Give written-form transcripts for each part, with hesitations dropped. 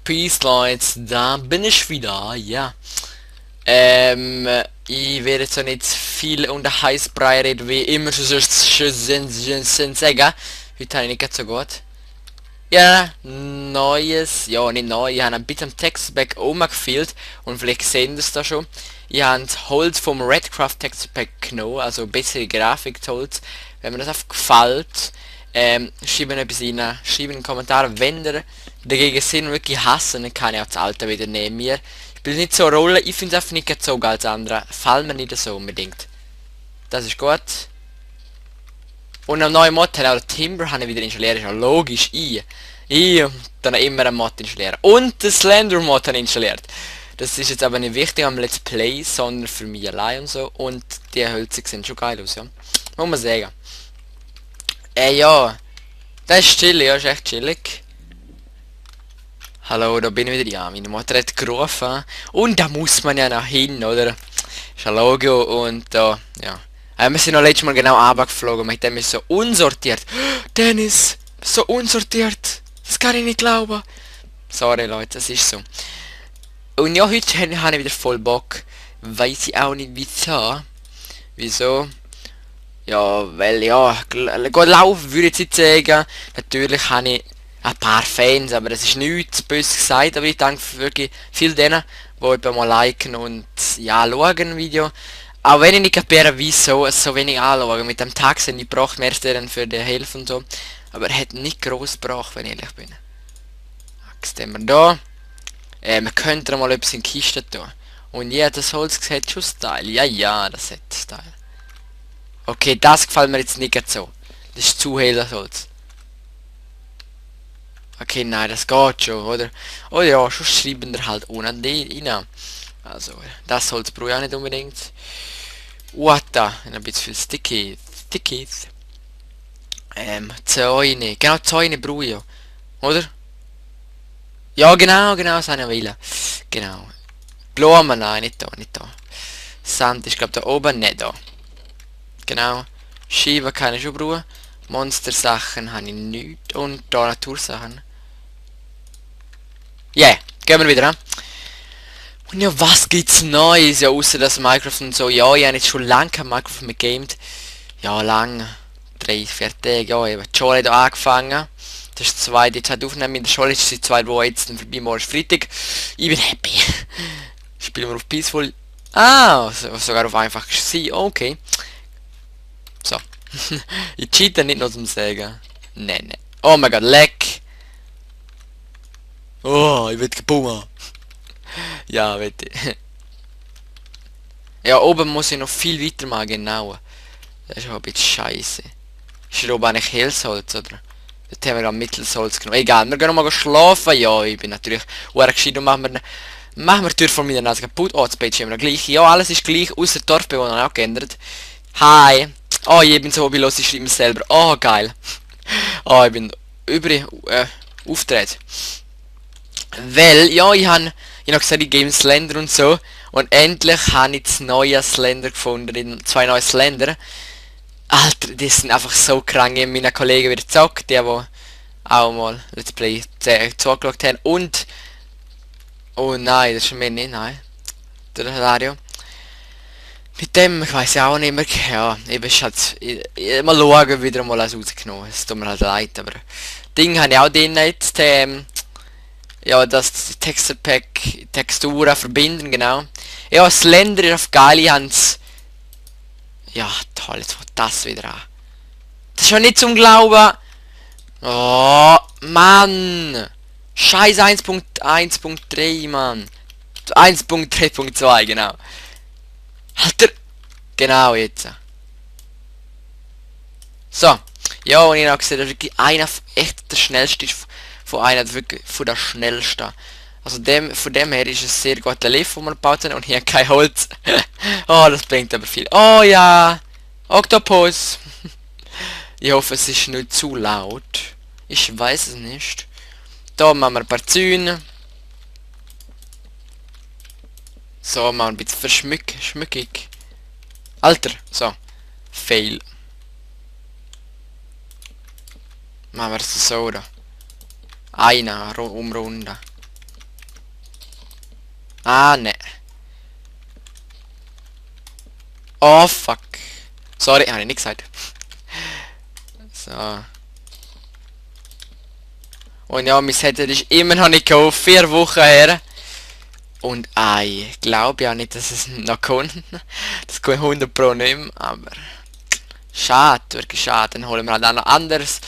Peace Leute, da bin ich wieder, ja. Ich werde jetzt nicht viel unter Heißbrei reden, wie immer schon sagen. Heute habe ich nicht so gut. Ja, neues, ja nicht neu, ich habe ein bisschen am Textpack umgefüllt und vielleicht sehen das da schon. Ich habe das Holz vom Redcraft Textpack genommen, also bessere Grafikholz. Wenn mir das aufgefällt, schreiben etwas rein, schreiben einen Kommentar, wenn ihr dagegen sind und wirklich hassen, dann kann ich auch das alte wieder nehmen. Ich bin nicht so rollen, ich finde es einfach nicht so geil als andere. Fallen mir nicht so unbedingt. Das ist gut. Und am neuen Mod habe ich auch Timber habe ich wieder installiert, ist ja logisch, ich dann immer einen Mod installieren. Und den Slender Mod habe ich installiert. Das ist jetzt aber nicht wichtig am Let's Play, sondern für mich allein und so. Und die Hölzer sehen schon geil aus, ja. Muss man sagen. Ja. Das ist chillig, ja, ist echt chillig. Hallo, da bin ich wieder, ja, meine Mutter hat gerufen. Und da muss man ja noch hin, oder? Ist ein Logo und da, ja. Wir sind noch letztes Mal genau runtergeflogen, mit dem ist so unsortiert. Dennis, so unsortiert. Das kann ich nicht glauben. Sorry Leute, das ist so. Und ja, heute habe ich wieder voll Bock. Weiß ich auch nicht wieso. Wieso? Ja, weil ja, gut laufen würde ich jetzt nicht sagen. Natürlich habe ich ein paar Fans, aber das ist nichts böse gesagt. Aber ich danke wirklich viel denen, die etwa mal liken und ja, schauen Video. Auch wenn ich nicht kapiere, wieso es so wenig anschauen. Mit dem Tag sind ich brauche mehr dann für die Hilfe und so. Aber er hat nicht groß gebraucht, wenn ich ehrlich bin. Jetzt haben wir da. Wir könnten mal etwas in die Kiste tun. Und ja, das Holz hat schon Style. Ja, ja, das hat Style. Okay, das gefällt mir jetzt nicht so. Das ist zu hell, das Holz. Okay, nein, das geht schon, oder? Oh ja, schon schreiben wir halt ohne die rein. Also, das Holz brauche ich auch nicht unbedingt. What da? Ein bisschen viel Stickies. Zäune. Genau, Zäune brauche ich ja. Oder? Ja, genau, das habe ich will. Genau. Blumen, nein, nicht da, nicht da. Sand ist, glaube da oben, nicht da. Genau. Scheiben kann ich schon brauchen. Monster-Sachen habe ich nicht. Und da Natursachen. Yeah, gehen wir wieder an. Und ja, was gibt's Neues? Ja, außer das Minecraft und so. Ja, ich habe jetzt schon lange kein Minecraft mehr gamed. Ja, lang. 3-4 Tage, ja, ich habe die Schule da angefangen. Das ist die zweite Aufnahme in der Schule, ist seit 2 Wochen jetzt vorbei, morgen ist Freitag. Ich bin happy. Spielen wir auf Peaceful. Ah, sogar auf einfach sie. Okay. So. Ich cheate nicht nur zum Sagen. Nein. Oh mein Gott, leck. Oh, ich will gebunden. Ja, bitte. Ja, oben muss ich noch viel weiter machen, genau. Das ist auch ein bisschen scheiße. Ist da oben eigentlich Hellsholz, oder? Dort haben wir am Mittelsholz genommen. Egal, wir gehen noch mal schlafen. Ja, ich bin natürlich gescheit und machen wir die Tür von meiner Nase kaputt. Oh, das Bett ist immer gleich. Ja, alles ist gleich, außer die Dorfbewohner auch geändert. Hi. Oh, ich bin so hobbylos, ich schreibe mir selber. Oh, geil. Oh, ich bin übrig aufgedreht. Weil, ja, ich habe noch gesagt, ich game Slender und so. Und endlich habe ich das neue Slender gefunden, 2 neue Slender. Alter, die sind einfach so krank. Meine Kollegen wieder gezockt, die auch mal Let's Play zugeschaut haben. Und... Oh nein, das ist mir nicht, nein. Der Dario. Mit dem, ich weiß ja auch nicht mehr. Ja, eben ist halt... mal schauen, wieder mal alles rausgenommen. Es tut mir halt leid, aber... Ding habe ich auch drin jetzt. Ja, das Texture-Pack, Texturen verbinden, genau. Ja, Slender ist auf geil, ich hab's... Ja, toll, jetzt kommt das wieder an. Das ist schon nicht zum Glauben. Oh, Mann. Scheiß 1.1.3, Mann. 1.3.2, genau. Alter. Genau, jetzt. So. Ja, und ich habe gesehen, dass wirklich einer echt der schnellste ist von einer, wirklich von der schnellsten. Also von dem her ist es sehr guter Lift, wo wir gebaut haben und hier kein Holz. Oh, das bringt aber viel. Oh ja, Oktopus. Ich hoffe, es ist nicht zu laut. Ich weiß es nicht. Da machen wir ein paar Zäune. So, machen wir ein bisschen schmückig. Alter, so. Fail. Machen wir es so da. Einer umrunden. Ah, ne. Oh, fuck. Sorry, habe ich nicht gesagt. So. Und ja, mein Headset ist immer noch nicht gekauft. 4 Wochen her. Und ich glaube ja nicht, dass es noch kommt. Das kommt 100 Pro nicht mehr, aber... Schade, wirklich schade. Dann holen wir halt auch noch anderes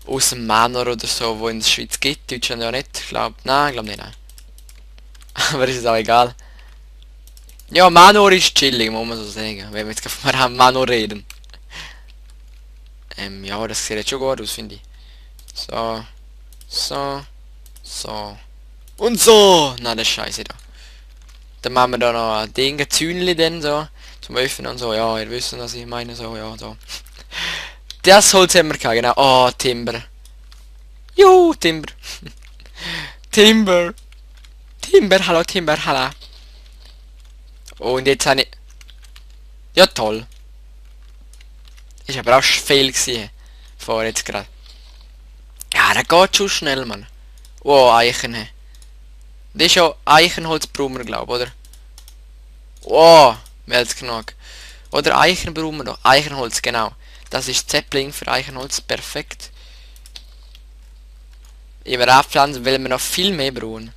aus dem Manor oder so, wo in der Schweiz gibt. Deutschland ja nicht. Ich glaube, nein, glaube nicht, nein. Aber ist es auch egal. Ja, Manor ist chillig, muss man so sagen. Wenn wir jetzt von Manor reden. Ja, das sieht jetzt schon gut aus, finde ich. So. So. So. Und so! Na, das ist scheiße da. Dann machen wir da noch ein Ding, ein Zühnli denn so. Zum Öffnen und so. Ja, ihr wisst, was ich meine. So, ja, so. Das Holz haben wir gehabt, genau. Oh, Timber. Jo, Timber. Timber. Timber, hallo, Timber, hallo. Und jetzt habe ich... Ja, toll. Ist aber auch viel gewesen. Vor jetzt gerade. Ja, das geht schon schnell, Mann. Oh, Eichen. Das ist ja Eichenholzbrummer, glaube ich, oder? Oh, mehr als genug. Oder Eichenbrummer noch. Eichenholz, genau. Das ist Zeppling für Eichenholz. Perfekt. Immer abpflanzen, weil wir noch viel mehr brauchen.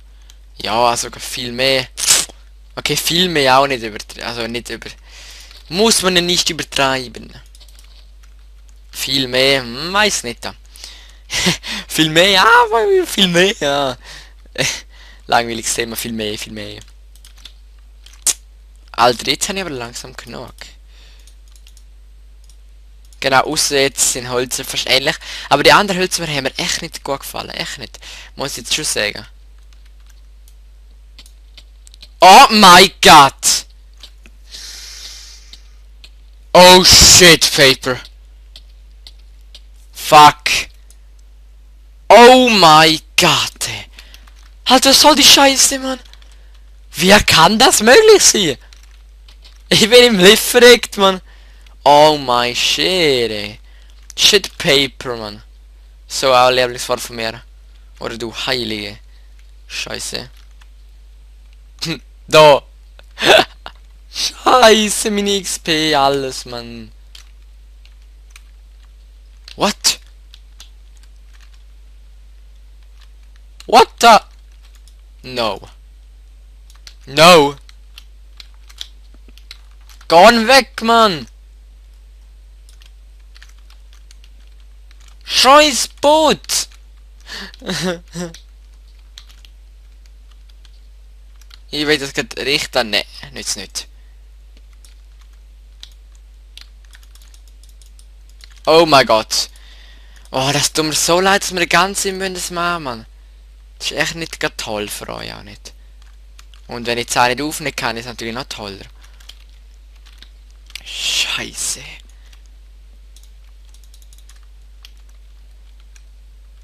Ja, sogar viel mehr. Okay, viel mehr auch nicht übertreiben. Also nicht über... Muss man ja nicht übertreiben. Viel mehr, weiß nicht. Viel mehr, ja, viel mehr, ja. Langweiliges Thema, viel mehr, viel mehr. Alter, jetzt habe ich aber langsam genug. Genau, außer jetzt sind Hölzer fast ähnlich. Aber die anderen Hölzer haben mir echt nicht gut gefallen, echt nicht. Muss ich jetzt schon sagen. Oh mein Gott! Oh shit, Paper. Fuck. Oh mein Gott. Halt, was soll die Scheiße, Mann? Wie kann das möglich sein? Ich bin im Lift verreckt, Mann. Oh mein shit, ey. Shit Paper, Mann. So auch Lieblingswort von mir. Oder du heilige Scheiße. Da. Scheiße, meine XP, alles, Mann. What? What the? No. No. Geh weg, Mann. Scheiß Boot. Ich will das gerade richten. Ne, nützt nicht. Oh mein Gott. Oh, das tut mir so leid, dass wir die ganze Zeit das machen, Mann. Das ist echt nicht gerade toll für euch, auch nicht. Und wenn ich jetzt auch nicht aufnehmen kann, ist es natürlich noch toller. Scheiße.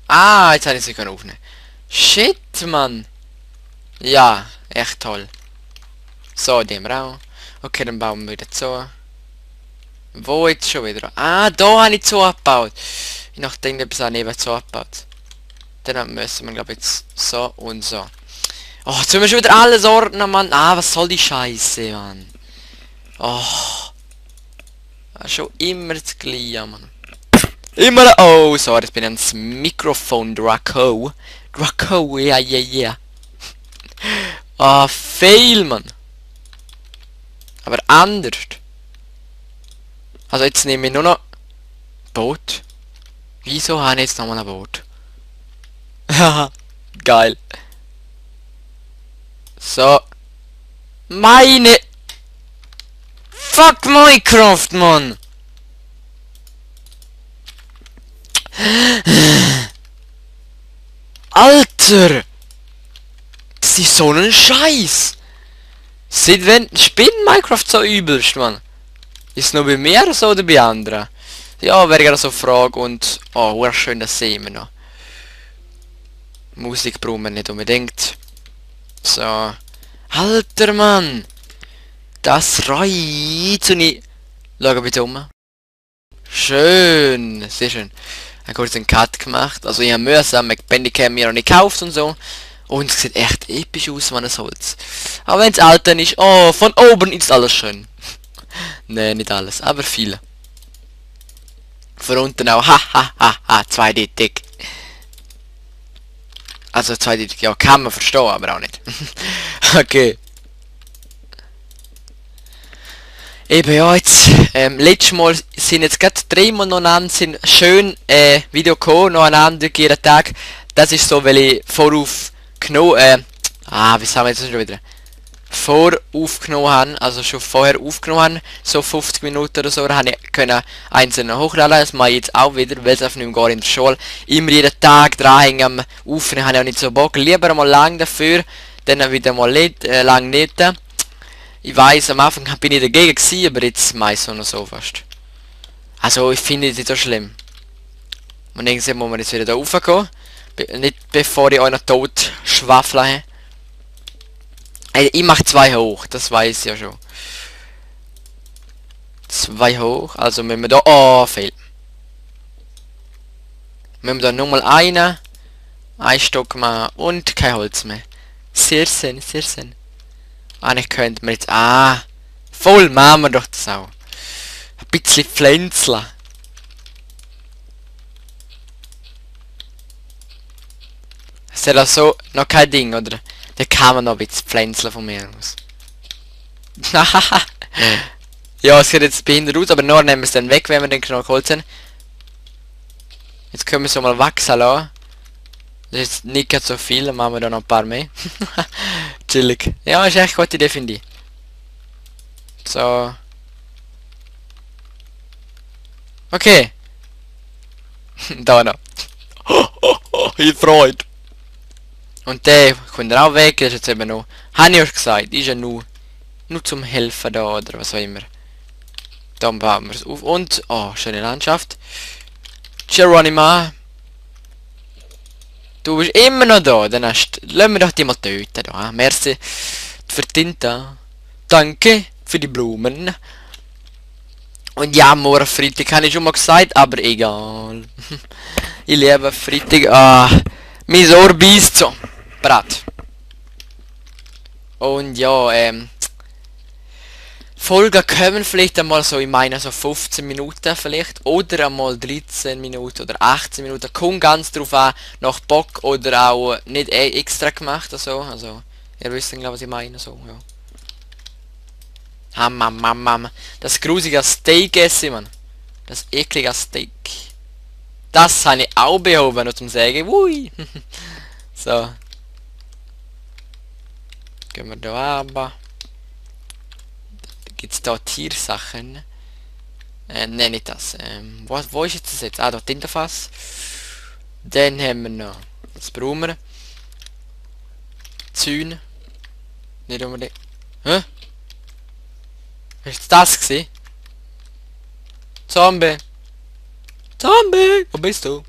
Ah, jetzt habe ich sie aufnehmen. Shit, Mann. Ja, echt toll. So, dem Raum. Okay, dann bauen wir wieder zu. Wo jetzt schon wieder? Ah, da habe ich zu abgebaut. Ich nachdenke, etwas auch neben zu abgebaut. Dann müssen wir, glaube ich, jetzt so und so. Oh, jetzt müssen wir schon wieder alles ordnen, Mann. Ah, was soll die Scheiße, Mann? Oh. Schon immer das Gleiche, Mann. Immer... Oh, sorry, jetzt bin ich ans Mikrofon, Draco. Draco, ja, ja, ja. Ah, fail, Mann. Aber anders. Also jetzt nehme ich nur noch... Boot. Wieso habe ich jetzt nochmal ein Boot? Haha, geil. So. Meine... Fuck Minecraft, Mann! Alter! Das ist so ein Scheiß! Seit wann spinnt Minecraft so übelst, Mann? Ist es nur bei mir so oder bei anderen? Ja, wäre gerade so eine Frage und... Oh, schön, das sehen wir noch. Musik brauchen wir nicht unbedingt. So. Alter, Mann! Das reizt und ich... Schau bitte um. Schön, sehr schön. Ich habe kurz einen Cut gemacht. Also ich habe mühsam, Bandicam mir noch nicht gekauft und so. Und es sieht echt episch aus, wenn es Holz. Aber wenn es alt dann ist, oh, von oben ist alles schön. Nee, nicht alles, aber viele. Von unten auch, ha, ha, ha, ha, zweideutig. Also zweideutig, ja, kann man verstehen, aber auch nicht. Okay. Eben ja, jetzt, letztes Mal sind jetzt gerade 3-mal nacheinander, sind schön, Video gekommen, nacheinander, jeden Tag. Das ist so, weil ich vorauf genommen, wie sagen wir jetzt schon wieder? Voraufgenommen habe, also schon vorher aufgenommen habe, so 50 Minuten oder so, da habe ich können einzelne hochladen, das mache ich jetzt auch wieder, weil es einfach nicht mehr geht in der Schule. Immer jeden Tag dranhängen am Aufnehmen, habe ich auch nicht so Bock, lieber mal lang dafür, dann wieder mal nicht, lang nicht. Ich weiss, am Anfang bin ich dagegen gewesen, aber jetzt mache ich es noch so fast. Also ich finde es nicht so schlimm. Und irgendwann muss man jetzt wieder da raufgehen, nicht bevor ich euch noch tot schwafle. Ich mache 2 hoch, das weiß ich ja schon. 2 hoch, also müssen wir da... Oh, fehlt. Müssen wir da nochmal einen Stock machen und kein Holz mehr. Sehr schön, sehr schön. Eigentlich könnte man jetzt... voll machen wir doch das auch. Ein bisschen Pflänzchen. Ist ja das so noch kein Ding, oder? Da kann man noch ein bisschen Pflänzchen von mir aus. Ja, es sieht jetzt behindert aus, aber nur nehmen wir es dann weg, wenn wir den Knochen geholt haben. Jetzt können wir es mal wachsen lassen. Das ist nicht ganz so viel, dann machen wir da noch ein paar mehr. Chillig. Ja, ist echt eine gute Idee, finde ich. So. Okay. Da noch. Ich freut. Und der kommt auch weg, das ist jetzt eben noch. Habe ich euch gesagt, ist ja nur zum Helfen da oder was auch immer. Dann bauen wir es auf und, oh, schöne Landschaft. Geronimo. Du bist immer noch da, dann lassen wir doch die mal töten da. Merci für die Tinte. Danke für die Blumen. Und ja, morgen Freitag habe ich schon mal gesagt, aber egal. Ich liebe Freitag. Mein Ohr beißt so. Brat. Und ja, Folgen kommen vielleicht einmal so, ich meine so 15 Minuten vielleicht. Oder einmal 13 Minuten oder 18 Minuten. Kommt ganz drauf an, nach Bock oder auch nicht extra gemacht. Also ihr wisst glaube was ich meine. So, ja. Das grusige Steak esse man. Das eklige Steak. Das habe ich auch behoben, nur zum Sagen. Ui. So. Gehen wir da runter. Gibt es da Tiersachen? Ne, nicht das. Wo ist jetzt das jetzt? Da Tintenfass. Dann haben wir noch. Was brauchen wir? Zäune. Nicht unbedingt. Hä? Ist das gewesen? Zombie! Zombie! Wo bist du?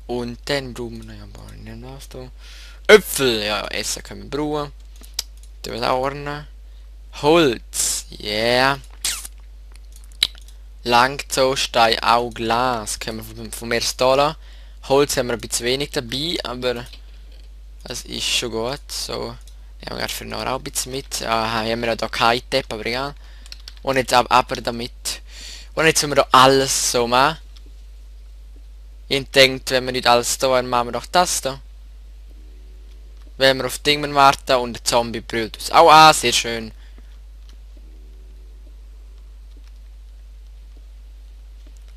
Und dann brauchen wir noch was da. Äpfel! Ja, Essen können wir brauchen. Da wird auch ordnen. Holz! Yeah! Langt so, Stein, auch Glas. Können wir von mir stahlen. Holz haben wir ein bisschen wenig dabei, aber das ist schon gut. So. Ja, wir für noch auch ein bisschen mit. Haben wir da kein Tab, aber egal. Und jetzt aber damit. Und jetzt müssen wir da alles so machen. Ich denke, wenn wir nicht alles da haben, machen wir doch das da. Wenn wir auf Dingen warten und der Zombie brüllt uns auch an, sehr schön.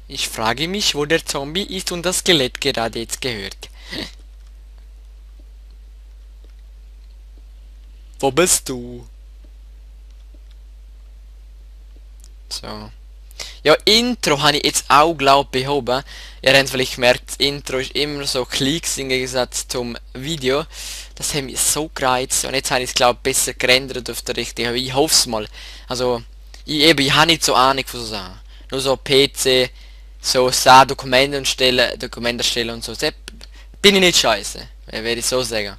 Ich frage mich, wo der Zombie ist und das Skelett gerade jetzt gehört. Wo bist du? So. Ja, Intro habe ich jetzt auch, glaube ich, behoben. Ihr habt vielleicht gemerkt, das Intro ist immer so klein im Gegensatz zum Video. Das hat mich so gereizt. Und jetzt habe ich es, glaube ich, besser gerendert auf der richtigen. Ich hoffe es mal. Also, ich habe nicht so Ahnung von so Sachen. Nur so PC, so Dokumente erstellen und so. Das bin ich nicht scheiße, werde ich so sagen.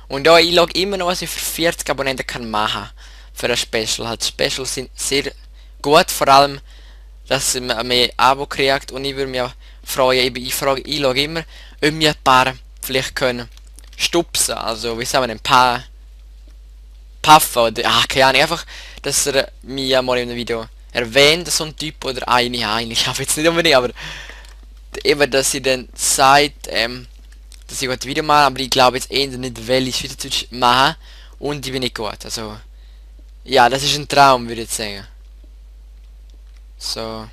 Und ja, ich log immer noch, was ich für 40 Abonnenten kann machen. Für ein Special. Halt Specials sind sehr gut, vor allem, dass man mehr Abo kriegt und ich würde mich freuen. Ich schaue immer, ob mir ein paar vielleicht können stupsen, also wie sagen wir, ein paar puffen oder, keine Ahnung, einfach, dass er mir mal in einem Video erwähnt, so ein Typ oder eine, ich habe jetzt nicht unbedingt, aber eben, dass sie dann sagt, dass ich ein Video mache, aber ich glaube jetzt eher nicht, welches Schweizerdeutsch machen und ich bin nicht gut, also, ja, das ist ein Traum, würde ich sagen. So.